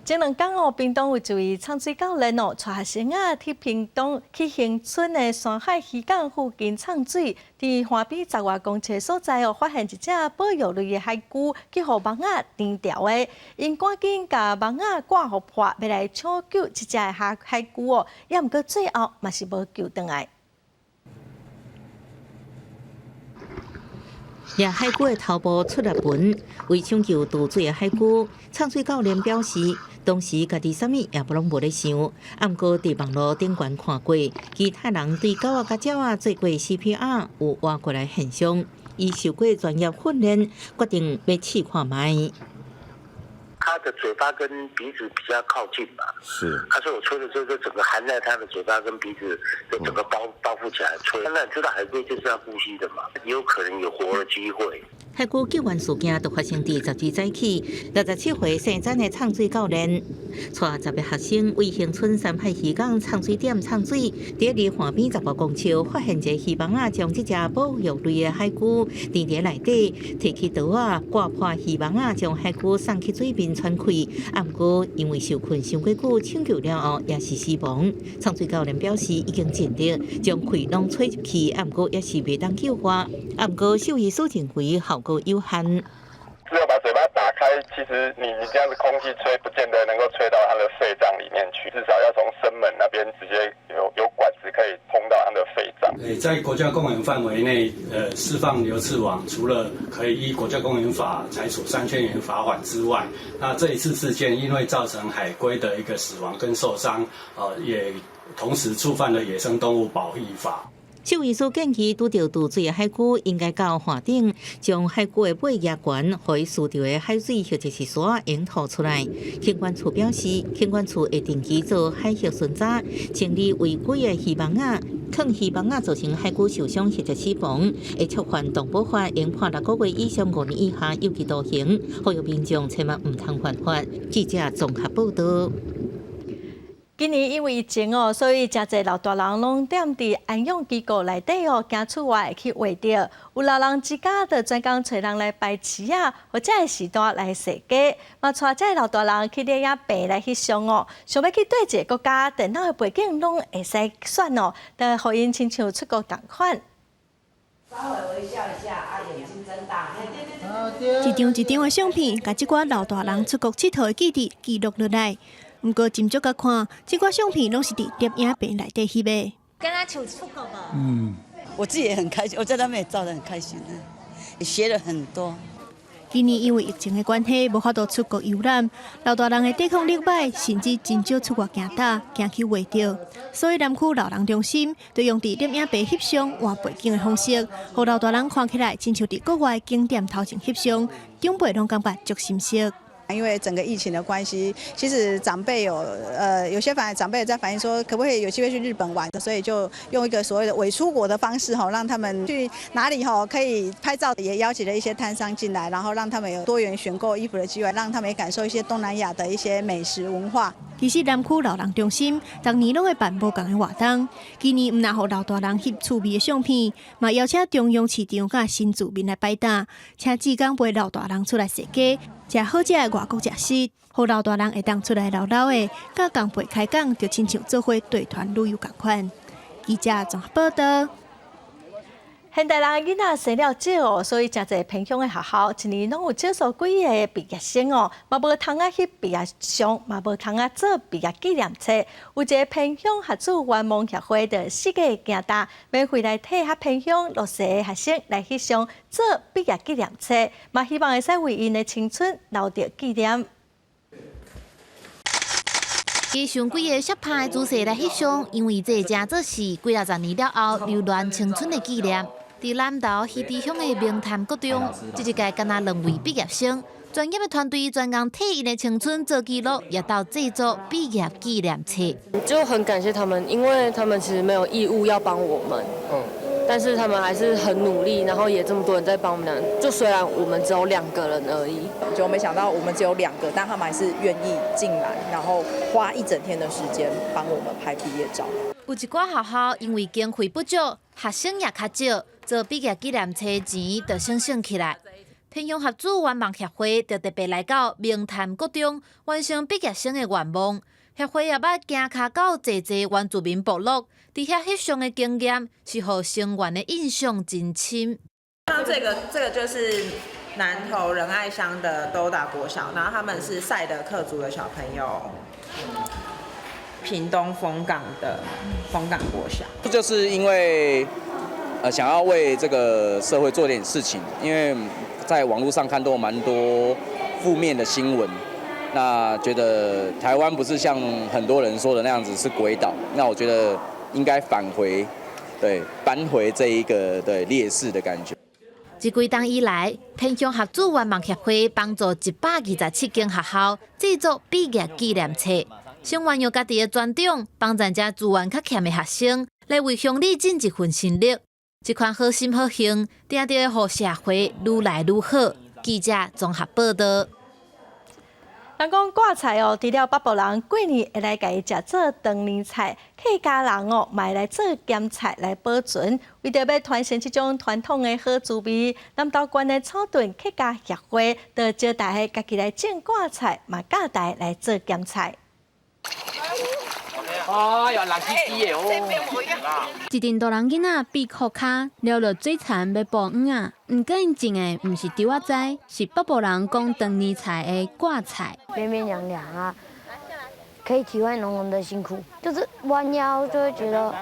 前兩工哦，屏東有一位藏水教練哦，帶學生仔去屏東去恆春的山海漁港附近藏水，佇岸邊10外公尺所在哦，發現一隻保育類的海龜，去予網仔纏牢的，𪜶趕緊共網仔割予破，欲來搶救這隻海龜哦，也毋過最後嘛是無救轉來。
掠海龜的頭部出力盆，為搶救墮水的海龜，藏水教練表示，當時家己啥物也攏無咧想，毋過佇網路頂懸看過，其他人對狗仔佮鳥仔做過 CPR 有活過來現象，伊受過專業訓練，決定欲試看覓。
他的嘴巴跟鼻子比較靠近嘛，
是。
他說我吹的時候就整個含在他的嘴巴跟鼻子，就整個包覆起來吹。那你知道海龜就是要呼吸的嘛，有可能有活的機會。
海龜救援事件就發生佇10日早起，67歲姓詹的藏水教練，帶10個學生為恆春山海漁港藏水點藏水，佇離岸邊10外公尺，發現一个漁網仔將這隻保育類的海龜纏佇內底，提起刀仔割破漁網仔，將海龜送去水面喘氣。啊，毋過因為受困傷過久，搶救了後也是死亡。藏水教練表示已經盡力將氣攏吹入去，啊，毋過也是袂當救活。啊，毋過獸醫師認為效果有限。
只有把嘴巴打開，其實你這樣子空氣吹，不見得能夠吹到它的肺臟裡面去，至少要從聲門那邊直接有管子可以通到它的肺
在國家公園範圍內，釋放流刺網，除了可以依國家公園法裁處3000元罰款之外，那這一次事件因為造成海龜的一個死亡跟受傷，也同時觸犯了野生動物保育法。
獸醫師建議，拄著墮水的海龜應該到岸頂，將海龜的尾腋懸，予伊挲著的海水或者是沙湧吐出來。航管處表示，航管處會定期做海域巡查，清理違規的漁網仔，囥漁網仔造成海龜受傷或者死亡，會觸犯動保法，應判6個月以上5年以下有期徒刑。呼籲民眾千萬毋通犯法。記者綜合報道。
今年因為疫情哦，所以誠濟老大人攏踮佇安養機構內底哦，驚出外會去穢著。有老人之家就專工揣人來排市仔，予遮的序大來踅街，嘛帶遮的老大人去攝影棚來翕相哦。想欲去佗一个國家，電腦的背景攏會使選哦，就予𪜶親像出國仝款。
稍微微笑一下，啊，眼睛睜大，對對
對。一張一張的相片，共這寡老大人出國𨑨迌的記憶記錄落來。毋過斟酌共看，這寡相片攏是佇攝影棚內底翕的。
敢若像出國無？
嗯，我自己也很開心，我在那邊也照得很開心，也學了很多。
今年因為疫情的關係，無法度出國遊覽，老大人的抵抗力䆀，甚至真少出外行踏，驚去穢著。所以南區老人中心就用佇攝影棚翕相換背景的方式，予老大人看起來親像佇國外景點頭前翕相，長輩攏感覺足心適。
因為整個疫情的關係，其實長輩有些反而長輩在反映說，可不可以有機會去日本玩？所以就用一個所謂的偽出國的方式，哈，讓他們去哪裡哈可以拍照，也邀請了一些攤商進來，然後讓他們有多元選購衣服的機會，讓他們也感受一些東南亞的一些美食文化。
其實南區老人中心逐年攏會辦無仝的活動，今年毋但予老大人翕趣味的相片，嘛邀請中央市場佮新住民來擺檔，請志工陪老大人出來踅街，食好食的外國食食，予老大人會當出來嘮嘮的，佮共輩開講，就親像做伙綴團旅遊仝款。記者綜合報道。
現代人囡仔生了少哦，所以誠濟偏鄉的學校一年攏有少數幾个畢業生哦，嘛無通仔翕畢業相，嘛無通仔做畢業紀念冊。有一个偏鄉學子圓夢協會就四界行踏，免費來替遐偏鄉弱勢的學生來翕相做畢業紀念冊，嘛希望會使為𪜶的青春留著紀念。
加上幾个攝拍的姿勢來翕相，因為這誠做是幾若十年了後留戀青春的紀念。佇南投魚池鄉的明潭國中，這一屆敢若兩位畢業生，專業的團隊專工替𪜶的青春做記錄，也鬥製作畢業紀念冊。
就很感謝他們，因為他們其實沒有義務要幫我們，但是他們還是很努力，然後也這麼多人在幫我們倆。就雖然我們只有兩個人而已，
就沒想到我們只有兩個，但他們還是願意進來，然後花一整天的時間幫我們拍畢業照。
有一寡學校因為經費不足，學生也較少，做畢業紀念冊錢就省省起來。偏鄉學子圓夢協會就特別來到明潭國中，完成畢業生的願望。協會也捌行跤到濟濟原住民部落，佇遐翕相的經驗是予成員的印象真深。
像這個就是南投仁愛鄉的兜打國小，然後他們是賽德克族的小朋友。屏東楓港的楓港國小，
就是因為想要為這個社會做點事情，因為在網絡上看到蠻多負面的新聞，那覺得台灣不是像很多人說的那樣子是鬼島，那我覺得應該返回，對，扳回這一個對劣勢的感覺。
這幾冬以來，偏鄉學子圓夢協會幫助127間學校製作畢業紀念冊。成員用家己的專長，幫助遮資源較欠的學生，來為鄉里盡一份心力。這款好心好行，定定會予社會愈來愈好。記者綜合報道。
人講掛菜哦，除了北部人過年會來共伊食做長年菜，客家人哦嘛會來做鹹菜來保存。為著欲傳承這種傳統的好滋味，南投縣的草屯客家協會就招大家家己來種掛菜，嘛教大家來做鹹菜。
哎呀，爛唧唧的哦！
一陣大人囡仔閉褲跤，撩落水田欲捕魚仔。毋過𪜶種的毋是稻仔栽，是北部人講長年菜的掛菜。
綿綿涼涼啊，
可以體會農人的辛苦，就是彎腰就會覺得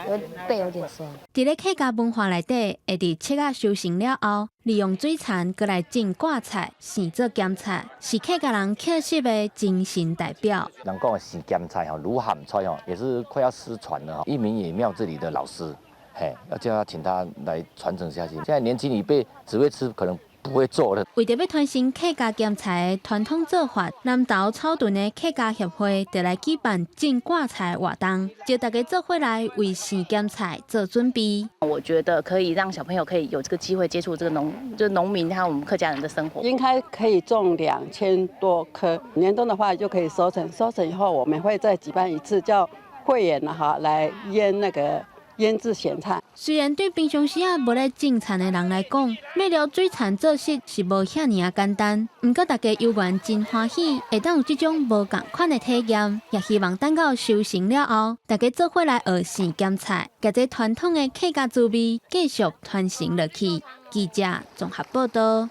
有背有點酸。
佇咧客家文化內底，會佇七仔收成了後，利用水田閣來種掛菜、生做鹹菜，是客家人克實的精神代表。
人講的生鹹菜吼，滷鹹菜吼，也是快要失傳了。義民也廟這裡的老師，嘿，要叫他請他來傳承下去。現在年輕一輩只會吃，可能不會做了。
為著欲傳承客家鹹菜的傳統做法，南投草屯的客家協會就來舉辦種掛菜活動，招大家做伙來為生鹹菜做準備。
我覺得可以讓小朋友可以有這個機會接觸這個農，就是農民和我們客家人的生活。
應該可以種2000多棵，年終的話就可以收成。收成以後，我們會再舉辦一次叫會員哈來醃那個醃製鹹菜。
雖然對平常時仔無咧種田的人來講，欲撩水田做穡是無遐爾仔簡單。毋過大家猶原真歡喜，會當有這種無仝款的體驗，也希望等到收成了後，大家做伙來學生鹹菜，共這傳統的客家滋味繼續傳承落去。記者綜合報道。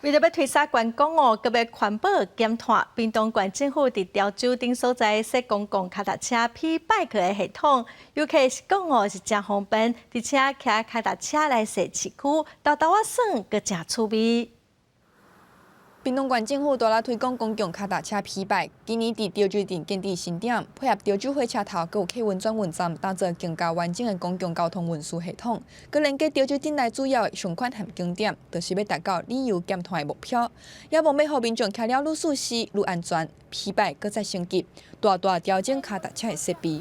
為著欲推捒觀光哦，閣欲環保減碳，屏東縣政府佇潮州等所在設公共跤踏車 P-Bike 的系統，遊客是講哦是誠方便，而且騎跤踏車來踅市區，沓沓仔耍，閣誠趣味。
屏東縣政府大力推廣公共跤踏車 P-Bike，今年佇潮州鎮建置新點，配合潮州火車頭閣有客運轉運站，打造更加完整的公共交通運輸系統。閣連結潮州鎮內主要的商圈和景點，就是欲達到旅遊減碳的目標。也望欲予民眾騎了愈舒適、愈安全，P-Bike閣再升級，大大調整跤踏車的設備。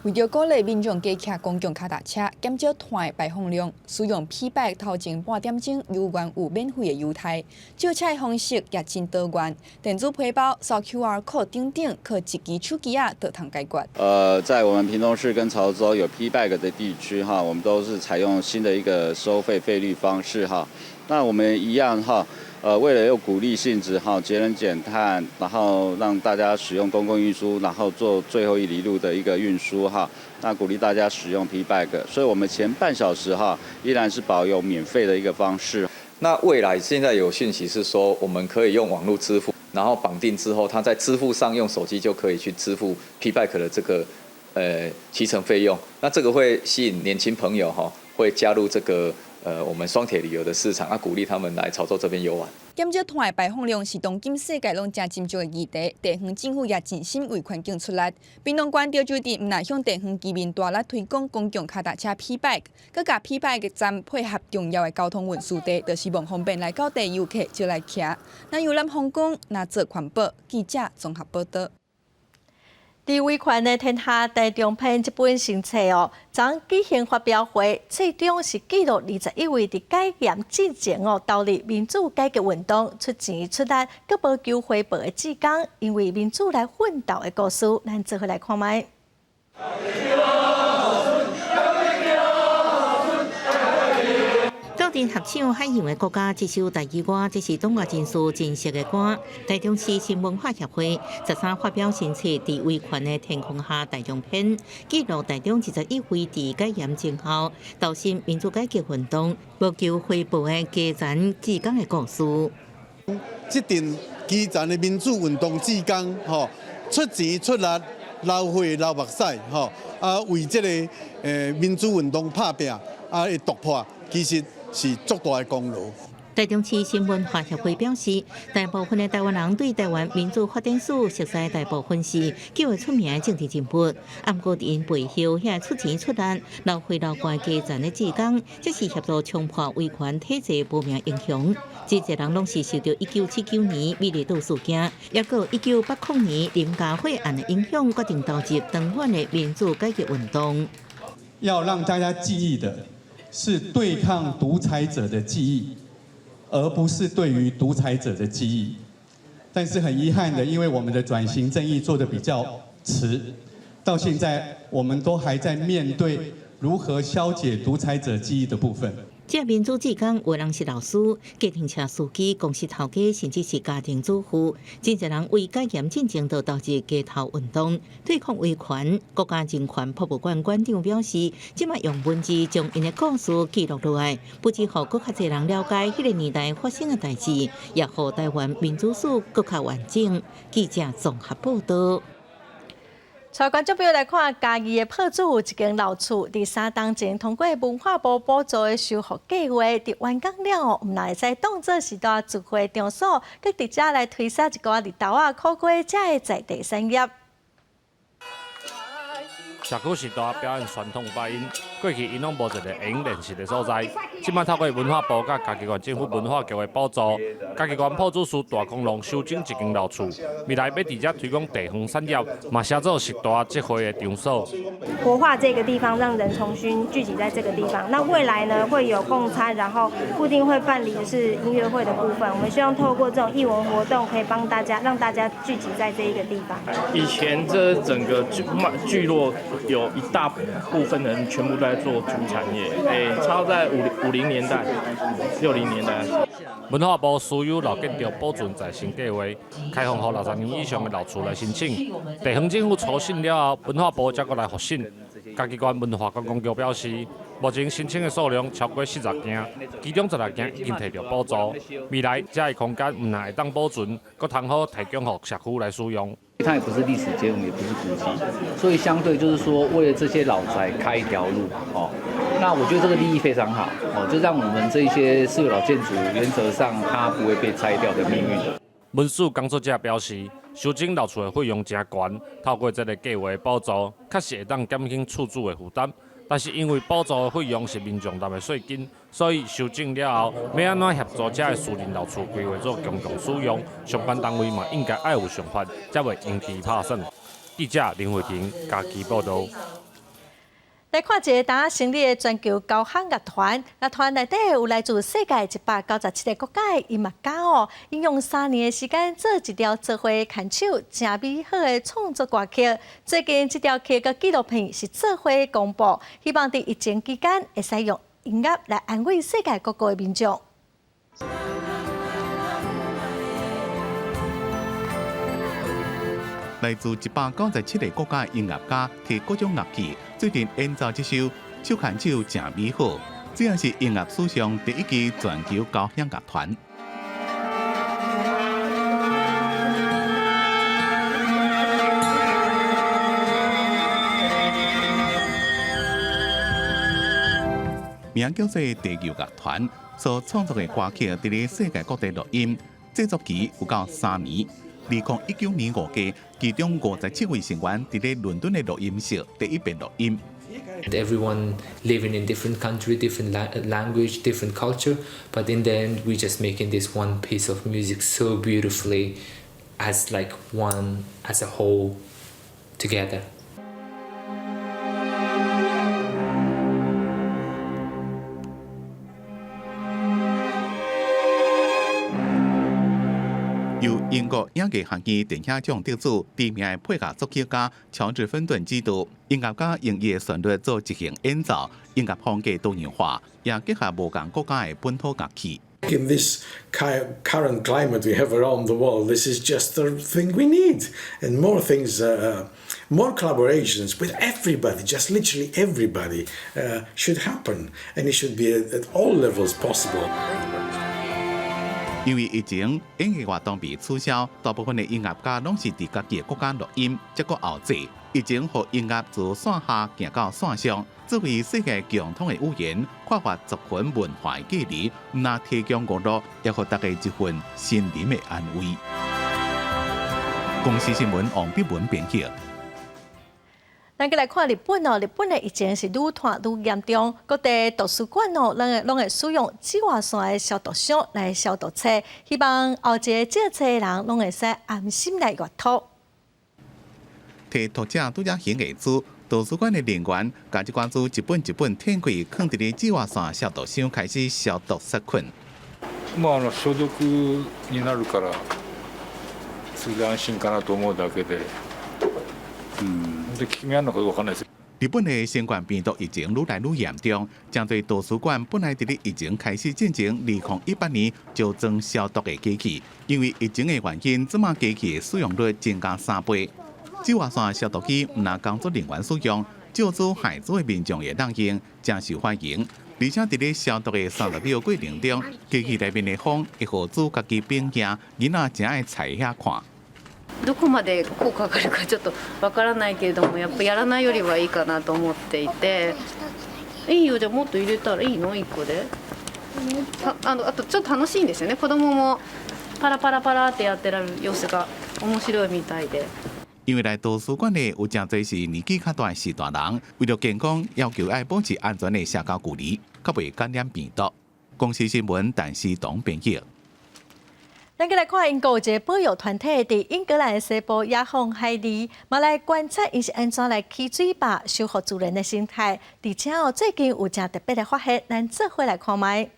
為著鼓勵民眾加騎公共跤踏車，減少碳的排放量，使用 P-Bike 頭前半點鐘猶原有免費的優待，借車的方式也真多元，電子皮包、掃 QR code 等等，靠一支手機仔就通解決。
在我們屏東市跟潮州有 P-Bike 的地區哈，我們都是採用新的一個收費費率方式哈。那我們一樣哈。為了有鼓勵性質哈，節能減碳，然後讓大家使用公共運輸，然後做最後一里路的一個運輸哈。那鼓勵大家使用 P-Bike，所以我們前半小時哈依然是保有免費的一個方式。
那未來現在有訊息是說，我們可以用網絡支付，然後綁定之後，他在支付上用手機就可以去支付 P-Bike 的這個騎乘費用。那這個會吸引年輕朋友哈，會加入這個。我們雙鐵旅遊的市場，啊，鼓勵他們來潮州這邊遊玩。
減少碳的排放量是當今世界攏誠斟酌的議題，地方政府也盡心為環境出力。屏東縣潮州鎮毋但向地方居民大力推廣公共跤踏車 P-Bike，閣共 P-Bike 站配合重要的交通運輸地，就是望方便來到地遊客就來騎。若遊覽風光，若做環保，記者綜合報道。
佇維權的天下台中篇這本新冊哦，昨舉行發表會，冊中是記錄21位佇解嚴進前哦投入民主改革運動出錢出力，閣無求回報的志工，𪜶為民主來奮鬥的故事，咱做伙來看覓。
鬥陣合唱海洋的國家這首台語歌，這是黨外人士真熟的歌。台中市新文化協會13發表新冊《佇維權的天空下台中篇》，記錄台中21位佇解嚴前後投身民主改革運動、無求回報的基層志工的故事。
這陣基層的民主運動志工，吼，出錢出力、流血流目屎，吼，啊，為這个民主運動拍拚，啊，會突破，其實是足大的功勞。
台中市新文化協會表示，大部分的台灣人對台灣民主發展史熟悉，大部分是較為出名的政治人物。啊，毋過佇𪜶背後遐出錢出力、流血流汗基層的志工，則是協助衝破威權體制無名英雄。這濟人攏是受著1979年美麗島事件，抑閣1980年林佳慧案的影響，決定投入長遠的民主改革運動。
要讓大家記憶的是對抗獨裁者的記憶，而不是對於獨裁者的記憶。但是很遺憾的，因為我們的轉型正義做得比較遲，到現在我們都還在面對如何消解獨裁者記憶的部分。
這民主志工有人是老師、計程車司機、公司頭家，甚至是家庭主婦，真濟人為解嚴進前就投入街頭運動，對抗威權。國家人權博物館館長表示，這擺用文字將𪜶的故事記錄落來，不只予閣較濟人了解彼個年代發生的代誌，也予台灣民主史閣較完整。記者綜合報導。
帶觀眾朋友來看，嘉義的朴主有一間老厝，佇3冬前通過文化部補助的修復計劃，佇完工了後，毋但會使當做是蹛聚會場所，閣直接來推銷一寡綠豆仔、苦瓜遮的在地產業。
社區時代表演傳統八音，過去𪜶攏無一个會用練習的所在。這擺透過文化部佮嘉義縣政府文化局的補助，嘉義縣朴主師大公龍修整一間老厝，未來欲佇遮推廣地方產業，嘛寫做時代集會的場所。
活化這個地方，讓人重新聚集在這個地方。那未來呢，會有共餐，然後固定會辦理的是音樂會的部分。我們希望透過這種藝文活動，可以幫大家，讓大家聚集在這一個地方。
以前這整個聚落有一大部分人全部都在做竹產業，差不多在50年代、60年代。
文化部私有老建築保存再生計劃，開放予60年以上的老厝來申請。地方政府初審了後，文化部才閣來複審。嘉義縣文化觀光局表示，目前申請的數量超過40件，其中16件已經提著補助。未來這个空間毋但會當保存，閣通好提供予社區來使用。
它也不是歷史建物，也不是古蹟，所以相對就是說，為了這些老宅開一條路，哦，那我覺得這個立意非常好，哦，就讓我們這些私有老建築原則上它不會被拆掉的命運。
文史工作者表示，修整老厝的費用誠懸，透過這个計劃補助，確實會當減輕厝主的負擔。但是因為補助的費用是民眾納的稅金，所以修整了後，欲按怎協助這个私人老厝規劃做公共使用，相關單位嘛應該愛有想法，才袂用豬拍算。記者林慧婷嘉義報導。
來看一个今成立的全球交響樂團，樂團內底有來自世界197个國家的音樂家哦，𪜶用3年的時間做一條做伙牽手誠美好的創作歌曲。最近這條曲佮紀錄片是做伙公布，希望佇疫情期間會使用音樂來安慰世界各國的民眾。
來自197個國家的音樂家，提各種樂器，最近演奏這首《手牽手誠美好》，這也是音樂史上第一支全球交響樂團。名叫做地球樂團所創作的歌曲，佇咧世界各地錄音，製作期有夠3年。2019年5月，其中57位成員佇咧倫敦的錄音室第一遍錄音。
Everyone living in different country, different language, different culture, but in the end, we just making this one piece of music so beautifully, as like one, as a whole, together.
由英國演藝學院電影獎得主、知名的配樂作曲家喬治芬頓指導，音樂家用伊的旋律做即興演奏，音樂風格多樣化，也結合無仝國家的本土樂器。
In this current climate we have around the world, this is just the thing we need, and more things, more collaborations with everybody, just literally everybody, should happen, and it should be at all levels possible.
因為疫情，演藝活動被取消，大部分的音樂家攏是佇家己的國家錄音，才閣後製。疫情予音樂自線下行到線上，作為世界共通的語言，跨越族群文化的距離，毋但提供娛樂，也予大家一份心靈的安慰。公視新聞王碧文編輯。
咱閣來看日本哦，日本的疫情是愈拖愈嚴重，各地圖書館哦，攏會使用紫外線的消毒箱來消毒冊，希望後一个借冊的人攏會使安心來閱讀。
提讀者拄才還的書，圖書館的人員共這寡書一本一本展開，囥佇咧紫外線消毒箱開始消毒殺菌。
まあ、あの消毒になるから、それで安心かなと思うだけで。うん。で、効き目あるのかどうかわかんないです。
日本的新冠病毒疫情愈來愈嚴重，針對圖書館本來佇咧疫情開始進前，2018年就裝消毒的機器，因為疫情的原因，這馬機器的使用率增加3倍。紫外線消毒機毋但工作人員使用，借租害租的民眾會當用，誠受歡迎。而且佇咧消毒的30秒過程中，機器內面的風會予水家己變硬，囡仔誠愛踩遐看。
どこまで効果があるかちょっとわからないけれども、やっぱやらないよりはいいかなと思っていて。いいよ、じゃあもっと入れたらいいの？一個で。あとちょっと楽しいんですよね。子供もパラパラパラってやってらる様子が面白いみたいで。
因為來圖書館的有誠濟是年紀較大的序大人，為著健康要求愛保持安全的社交距離，較袂感染病毒。公視新聞陳思彤編譯。
咱閣來看英國有一个保育團體佇英格蘭的西部野放海狸，嘛來觀察𪜶是按怎來起水壩修復自然的生態。而且哦，最近有誠特別的發現，咱做伙來看覓。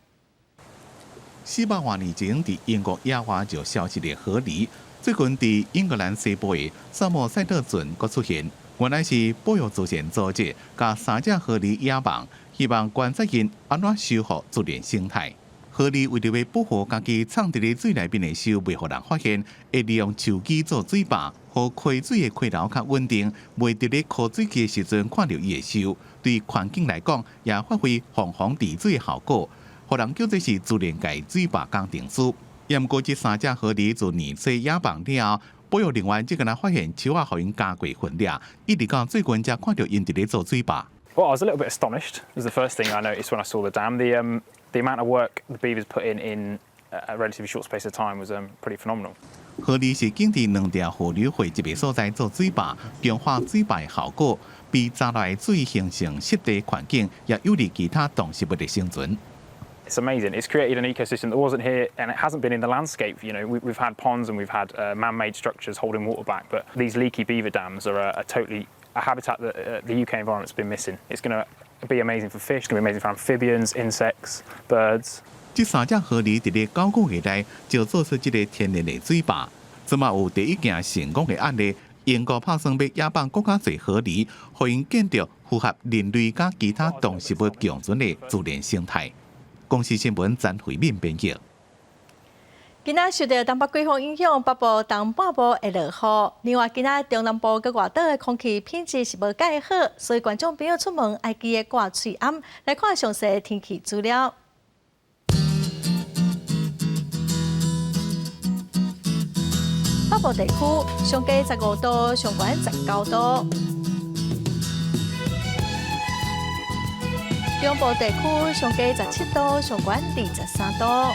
400外年前，佇英國野外就消失的河狸，最近佇英格蘭西部的薩默塞特郡閣出現。原來是保育慈善組織，共三隻河狸野放，希望觀察𪜶按怎修復自然生態。河狸為著欲保護家己藏佇咧水內面的岫，袂予人發現，會利用樹枝做水壩，予溪水的溪流較穩定，袂佇咧枯水期的時陣看著伊的岫。對環境來講，也發揮防洪治水的效果，予人叫做是自然界水壩工程師。毋過這三隻河狸自年初野放了後，保育人員才敢若發現樹仔予𪜶加過分了，一直到最近才看著𪜶佇咧做水壩。
Well, I was a little bit astonished. Was the first thing I noticed when I saw the dam. The amount of work the beavers put in a relatively short space of time was pretty phenomenal.
河狸是建佇兩條河流匯集的所在做水壩，強化水壩的效果，被砸來水形成濕地環境，也有利其他動植物的生存。
It's amazing. It's created an ecosystem that wasn't here and it hasn't been in the landscape. We've had ponds and we've had man-made structures holding water back, but these leaky beaver dams are a totally a habitat that the UK environment's been missing. It's going to be amazing for fish, it's going to be amazing for amphibians, insects, birds.
這三隻河狸佇咧9個月內就做出這个天然的水壩，這馬有第一件成功的案例。英國拍算欲野放閣較濟河狸，予𪜶見著符合人類佮其他動植物共存的自然生態。公視新聞詹慧敏編譯。
今仔受著東北季風影響，北部東半部會落雨。另外，今仔中南部佮外島的空氣品質是無蓋好，所以觀眾朋友出門愛記得掛喙罨。來看詳細的天氣資料。北部地區上低15度，上懸19度。中部地區上低17度，上懸23度。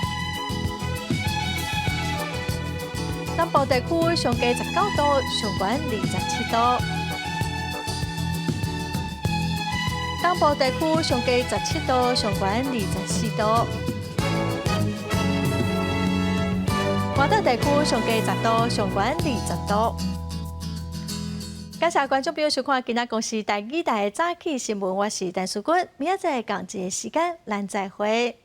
南部地區上低19度，上懸27度。東部地區上低17度，上懸24度。外島地區上低10度，上懸20度。感謝觀眾朋友收看今仔公視台語台的早起新聞，我是陳淑君，明仔載仝一个時間，咱再會。